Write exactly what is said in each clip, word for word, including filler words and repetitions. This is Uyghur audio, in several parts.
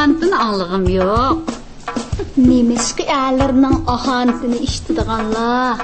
ئاھانىتىنى ئاڭلىغۇم يوق. نېمىشقا ئەرلەرنىڭ ئاھانىتىنى ئىشلىتىدىغانلار؟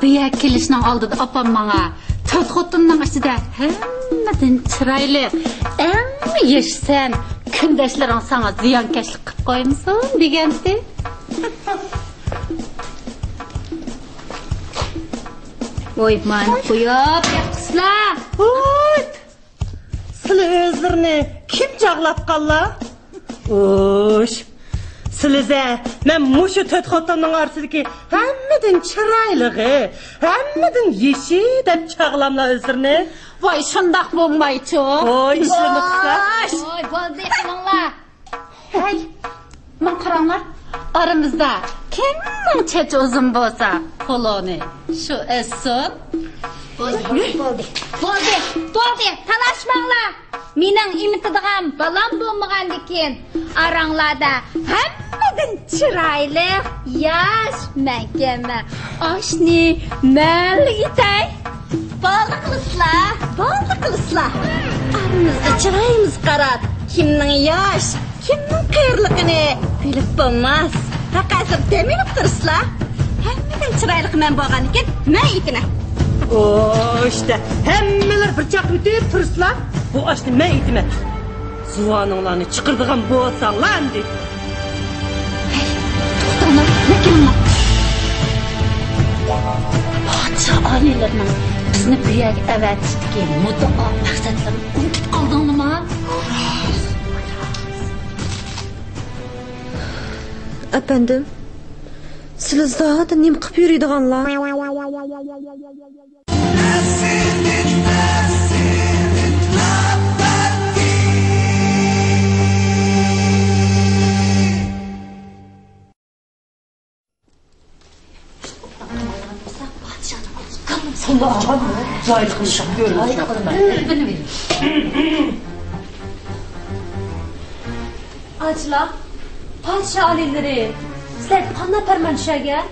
بۇ يەرگە كېلىشنىڭ ئالدىدا ئاپام ماڭا، «تۆت خوتۇننىڭ ئىچىدە ھەممىدىن چىرايلىق، ئەڭ يېشى سەن، كۈندەشلىرىڭ ساڭا زىيانكەشلىك قىلىپ قويمىسۇن» دېگەنتى. ۋوي، مانا قويۇپ ياتقۇسىلا. ھويت! سىلى ئۆزلىرىنى كىم چاغلاتقانلا؟ ئۇش! سىلىزە، مەن مۇشۇ تۆت خوتۇننىڭ ئارىسىدىكى ھەممىدىن چىرايلىقى، ھەممىدىن يېشى دەپ چاغلاملا ئۆزلىرىنى؟ ۋاي، شۇنداق بولمايچۇ. ھوي، ئىشلىرىنى قىلسا. ۋوي، بولدى، قىلىڭلار. ھەي، ماڭا قاراڭلار. ئارىمىزدا كىمنىڭ چېچى ئۇزۇن بولسا، پولونى شۇ ئەسسۇن. بولدى، بولدى، بولدى، بولدى، بولدى. تالاشماڭلار. مېنىڭ ئېمىتىدىغان بالام بولمىغاندىكىن، ئاراڭلاردا ھەممىدىن چىرايلىق، ياش مەنكەنمەن. ئاشنى مەنلا ئېتەي. بولدى قىلىسىلا، بولدى قىلىسىلا. ئارىمىزدا چىرايىمىز قاراپ، كىمنىڭ ياش، كىمنىڭ قېرىلىقىنى بىلىپ بولماس. ھەققەسىر دەم ئېلىپ تۇرسىلا. ھەممىدىن چىرايلىق مەن بولغاندىكىن مەن ئېتىمەن. ئوشتە، ھەممىلەر بىر چاققا ئۆتۈپ تۇرسىلا. بۇ ئاشنى مەن ئېتىمەن. زۇۋانىڭلارنى چىقىرىدىغان بولساڭلار ئەمدى. ھەي، توختاڭلار، مەن كېلىڭلار. پادىشاھ ئالىيلىرىنىڭ بىزنى بۇ يەرگە ئەۋەتىشتىكى مۇددىئا مەقسەتلىرىنى ئۇنتۇپ قالدىڭلىما؟ ئەپەندىم، سىلى زادى نېمە قىلىپ يۈرىدىغانلار؟ ئاچىلار، پادىشاھ ئالىيلىرى، سىلەرگە قانداق پەرمان چۈشەرگەن؟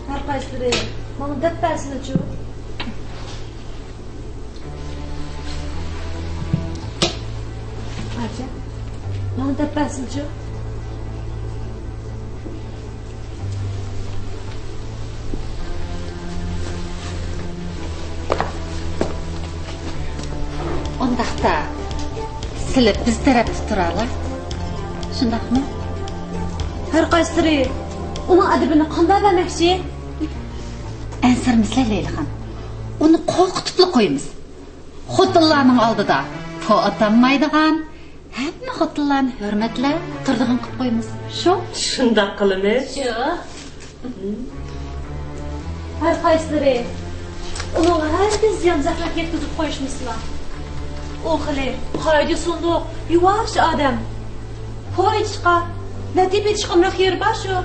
ھەر قايسىلىرى ماڭا دەپ بەرسىلىچۇ. ئاچا، ماڭا دەپ بەرسىلىچۇ. ئۇنداقتا، سىلى بىز تەرەپتە تۇرالا. شۇنداقمۇ؟ ھەر قايسىلىرى ئۇنىڭ ئەدىپىنى قانداق بەرمەكچى؟ ئەنسىرىمىسىلە، لەيلىخان. ئۇنى قورقۇتۇپلا قويىمىز. خوتۇنلارنىڭ ئالدىدا پو ئاتالمايدىغان، ھەممە خوتۇنلارنى ھۆرمەتلەپ تۇرىدىغان قىلىپ قويىمىز. شۇ؟ شۇنداق قىلىمىز. شۇ. ھەر قايسىلىرى ئۇنىڭغا ھەرگىز زىيان-زەخمەت يەتكۈزۈپ قويۇشمىسىلا. ئۇ خېلى قائىدە-سۇندۇق، يۇۋاش ئادەم. پو ئېتىشقا، لەتىپە ئېتىشقا مىخ يېرى بار شۇ.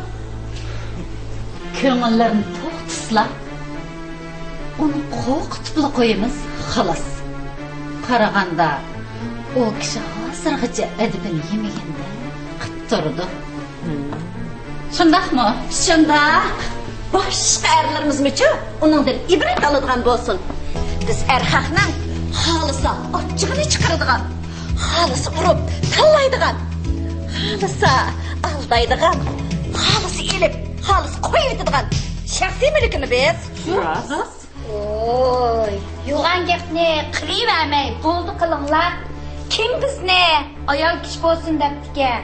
كۆڭۈللىرىنى توق تۇتسىلا. ئۇنى قورقۇتۇپلا قويىمىز، خالاس. قارىغاندا، ئۇ كىشى ھازىرغىچە ئەدىپىنى يېمىگەندەك قىپ تۇرىدۇ. شۇنداقمۇ؟ شۇنداق. باشقا ئەرلىرىمىزمۇچۇ ئۇنىڭدىن ئىبرەت ئالىدىغان بولسۇن. بىز ئەر خەقنىڭ خالىسا ئاچچىقىنى چىقىرىدىغان، خالىسا ئۇرۇپ تاللايدىغان، خالىسا ئالدايدىغان، خالىسا ئېلىپ، خالىسا قويۇۋېتىدىغان شەخسىي مۈلكىمۇ بىز. راست. ۋوي، يوغان گەپنى قىلىۋەرمەي، بولدى قىلىڭلار. كىم بىزنى ئايال كىشى بولسۇن دەپتىكەن؟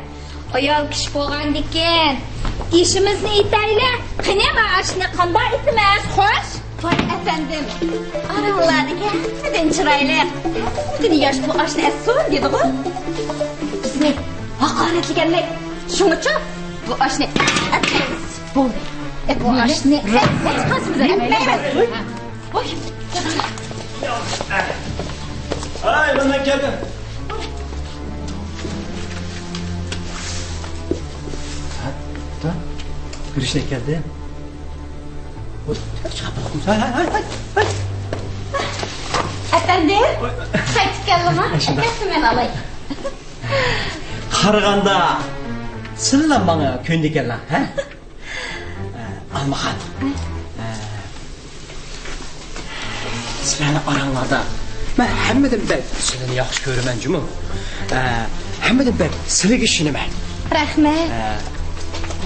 ئايال كىشى بولغاندىكىن، ئېشىمىزنى ئېتەيلى. قېنى، مانا ئاشنى قانداق ئېتىمىز؟ خوش. ۋاي ئەپەندىم، ئاراڭلاردىكى ھەممىدىن چىرايلىق، ھەممىدىن ياش بۇ ئاشنى ئەتسۇن دېدىغۇ. بىزنى ھاقارەتلىگەنلىك. شۇڭىچۇ بۇ ئاشنى ئەتمەيمىز. بولدى. بۇ ئاشنى ئەتمەيمىز. ۋوي. ھاي، مانا كەلدىم. ھە، گرىشنى كەلدى. ھاي، ھاي، ھاي، ھاي. ئەپەندىم، قايتىپ كەلدىڭمۇ؟ شۇنداق. ئەكەلسە مەن ئالاي. قارىغاندا، سىلىلا ماڭا كۆندىكەنلا، ھە؟ ئالمىخان. سىلەرنىڭ ئاراڭلاردا مەن ھەممىدىن بەك سىلىنى ياخشى كۆرىمەن جۇمۇ. ھەممىدىن بەك سىلىگە ئىشىنىمەن. رەھمەت.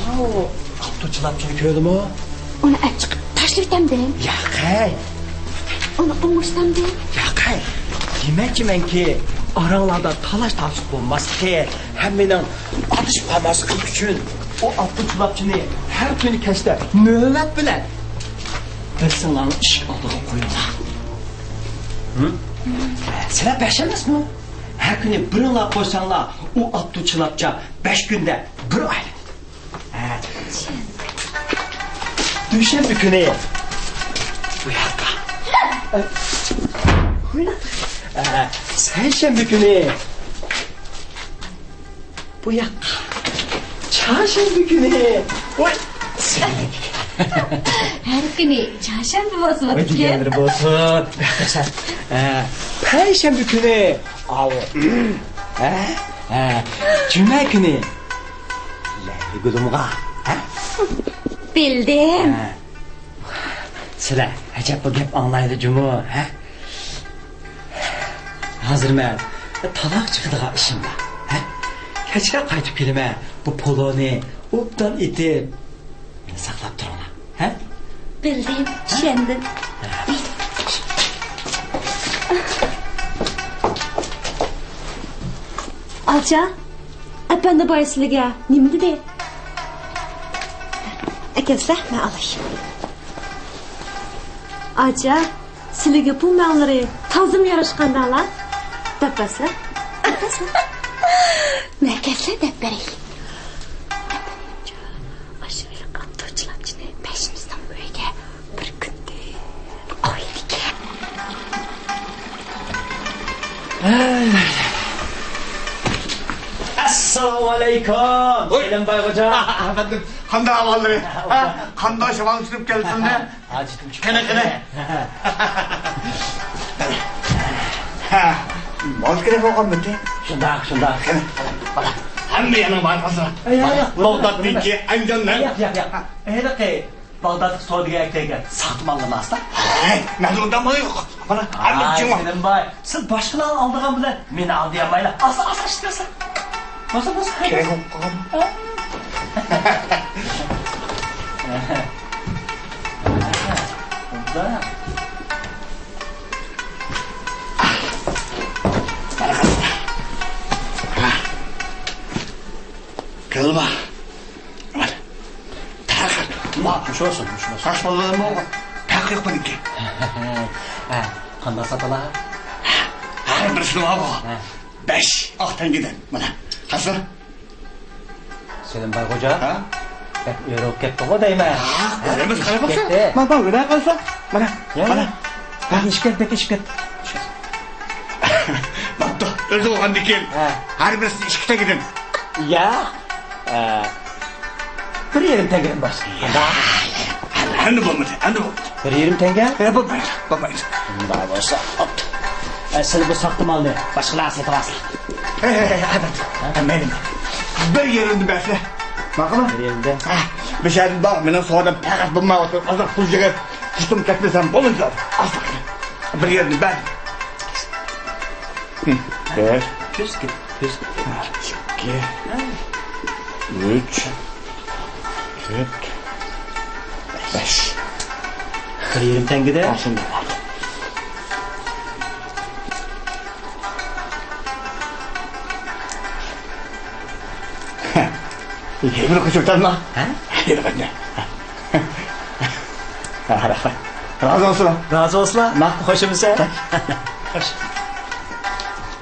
ئاۋۇ ئاپتۇ چىلاپچىنى كۆردىمۇ؟ ئۇنى ئەپ چىقىپ تاشلىۋېتەمدىم. ياقەي. ئۇنى ئوڭشىتامدىم. ياقەي. دېمەكچىمەنكى، ئاراڭلاردا تالاش-تارتىش بولماسلىقى، ھەممىنىڭ ئادىشىپ قالماسلىقى ئۈچۈن ئۇ ئاپتۇ چىلاپچىنى ھەر كۈنى كەچتە نۆۋەت بىلەن دەستىڭلارنى ئىشىك ئالدىغا قويۇڭلار. ھە؟ سىلەر بەش ئەمەسمۇ؟ ھەر كۈنى بىرىڭلار قويساڭلار، ئۇ ئاپتۇ چىلاپچا بەش كۈندە بىر ئايلىنىدۇ. ھە. دۈشەنبە كۈنى بۇ ياققا. ھە، سەيشەنبە كۈنى بۇ ياققا. چارشەنبە كۈنى. ۋاي. ھەر كۈنى چارشەنبە بولسىمۇ ۋاي، دېگەنلىرى بولسۇن. ھە، پەيشەنبە كۈنى. ئاۋۇ. ھە؟ ھە. جۈمە كۈنى. لەيلىگۈلۈمغا. ھە؟ بىلدىم. ھە. سىلەر ئەجەب بىر گەپ ئاڭلايلى جۇمۇ، ھە؟ ھازىر مەن تالاغا چىقىدىغان ئىشىم بار، ھە؟ كەچكە قايتىپ كېلىمەن، بۇ پولونى ئوبدان ئېتىپ، مېنى ساقلاپ تۇرۇڭلار، ھە؟ بىلدىم، چۈشەندىم. ھە. ئالچا، ئەپەندى بايا سىلىگە نېمە دېدى؟ ئەكەلسە، مەن ئالاي. ئاچا، سىلىگە پۇل مەڭلىرى تازىمۇ ياراشقاندالا؟ دەپ بەرسە. دەپ بەرسە. مەكەتلە دەپ بېرەي. ئاشۇ ھېلىقى ئاپتوچىلاپچىنى بەشىمىزنىڭ ئۆيىگە بىر كۈندە قويىدىكەن. ئەسسالامۇ ئەلەيكۇم. ۋوي. سەلەم باي خوجا. ئەپەندىم، قانداق ئەھۋاللىرى؟ ھە، قانداق شامال چۈشۈپ كەلدىڭىز؟ ھاجىتىم چۈشۈپ قېنى، قېنى. ھە، مال كېرەك بولغانمىدى؟ شۇنداق، شۇنداق. قېنى، بالا، ھەممە يەرنىڭ بارىغىزلا. ياق، ياق. باغدادتىكى ئەنجاننىڭ. ياق، ياق، ياق. ھېلىقى باغدادلىق سودىگەر ئەكەلگەن ساختا ماللىرىنى ئاستا. ھەي، مەن ئۇنداق مال يوق. مانا، ھەممە ئاي، جىڭ. سېلىم باي، سىز باشقىلارنى ئالدىغان بىلەن مېنى ئالدىيالمايلا. ئاستا، ئاستا ئىشلەسە. بولسا، بولسا. كېرەك بولۇپ قالغان. كىرىلما. مۇشۇ بولسۇن، مۇشۇ بولسۇن. قاش بالىلىرىمۇ پەرقى يوق مېنىڭكى. ھە، قانداق ساتىلا؟ ھەر بىرسىنى بارغۇ. ھە. بەش ئاق تەڭگىدىن. مانا، قاچلا؟ سېلىم باي خوجا. ھە؟ بەك ئۆرۈپ كەتتىغۇ دەيمەن. ھە، ئۆرۈمىز قاراپ باقسا. كەتتى. مانا، مانا، ئۆرە قالسا. مانا، يا، مانا. يا. بەك ئېشىپ كەتتى، بەك ئېشىپ كەتتى. بوپتۇ، ئۆزى بولغاندىن كېيىن ھە. ھەر بىرسىنى ئىككى تەڭگىدىن. يا. ئە، بىر يېرىم تەڭگىدىن باشلايلى. ئەمدى بولمىدى، ئەمدى بولمىدى. بىر يېرىم تەڭگە؟ ئە، بولمايدۇ، بولمايدۇ. ئۇنداق بولسا، ئوت. ئە، سىلەر بۇ ساختا مالنى باشقىلارغا سېتىۋالسىلەر. ھەي، ھەي، ھەي، ھەي، ھەي، مەيلى. بىر يېرىمدىن بەرسە. ماقۇلمۇ؟ بىر يېرىمدىن. ھە، بىر شەرتىم بار، مېنىڭ سودام پەقەت بولمايۋاتىدۇ. ئازراق پۇل يىغىپ، پۇشتۇم كەتمىسەم بولىدۇ. ئاز. بىر يېرىمدىن بەر. بىر. كۆز، كۆز. ئىككى. ئۈچ. تۆت. بەش. بىر يېرىم تەڭگىدە. ھە، شۇنداق. يېرىمنى قوشۇۋېتەملا. ھە؟ يېرىمنى. رەھمەت. رازى بولسۇن. رازى بولسۇن. ماقۇل. خوش ئېمىسەن؟ خوش.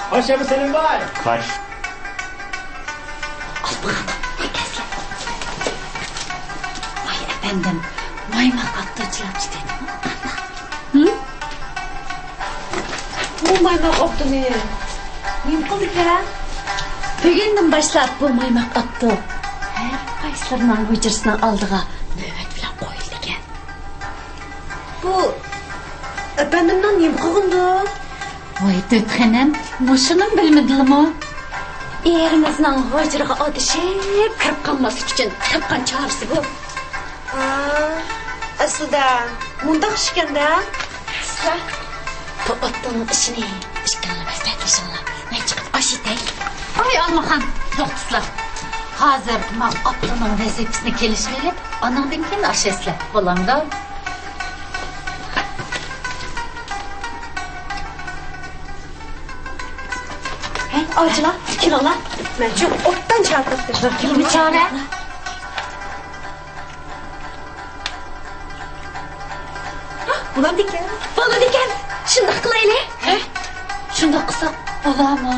خوش ئېمىسەن، سېلىم باي؟ خوش. ۋاي ئەپەندىم، مايماق ئاپتۇ چىلاپچى دېدىڭىز قانداق؟ ھىم؟ بۇ مايماق ئاپتۇنى نېمە قىلدىكەن؟ بۈگۈندىن باشلاپ بۇ مايماق ئاپتۇ ھەر قايسىلىرىنىڭ ھۇجرىسىنىڭ ئالدىغا نۆۋەت بىلەن قويۇلىدىكەن. بۇ ئەپەندىمنىڭ نېمە قىلغىنىدۇ؟ ۋاي، دۆت خېنىم، مۇشۇنىمۇ بىلمىدىلىمۇ؟ ئېرىمىزنىڭ ھۇجرىغا ئادىشىپ كىرىپ قالماسلىق ئۈچۈن تاپقان چارىسى بۇ. ھا، ئەسلىدە مۇنداق ئىشكەندە. بۇ ئاپتوننىڭ ئىشىنى ئىككىڭلار مەسلىھەتلىشىڭلار. مەن چىقىپ ئاش ئېتەي. ۋاي، ئالمىخان، توختىسىلا. ھازىر ماڭا ئاپتوننىڭ ۋەزىپىسىنى كېلىشىۋېلىپ، ئانىڭدىن كېيىن ئاش يەيسىلەر. بولامدۇ؟ ھەي، ئاۋچىلار، كېلىڭلار. مەن شۇ ئوبدان چارە تاپتىم. بىچارە. بولامدىكەن؟ بولىدىكەن. شۇنداق قىلايلى. ھە؟ شۇنداق قىلساق بولامۇ؟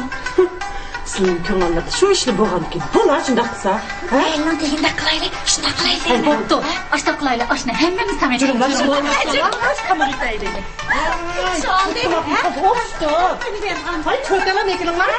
سىلىنىڭ كۆڭلىڭىزدە شۇ ئىشلا بولغانكەن. بولا، شۇنداق قىلسا. ھە؟ ئەلنىڭ دېگىنىدەك قىلايلى. شۇنداق قىلايلى. ھەي، بوپتۇ. ئاشۇنداق قىلايلى. ئاشۇنى ھەممىمىز تەڭ ئېتىپ يۈرۈڭلار، تاماق ئېتەيلى. شۇ ئالدى. ھە؟ ھاي، چۆتەلەم ئېكىلىڭلار.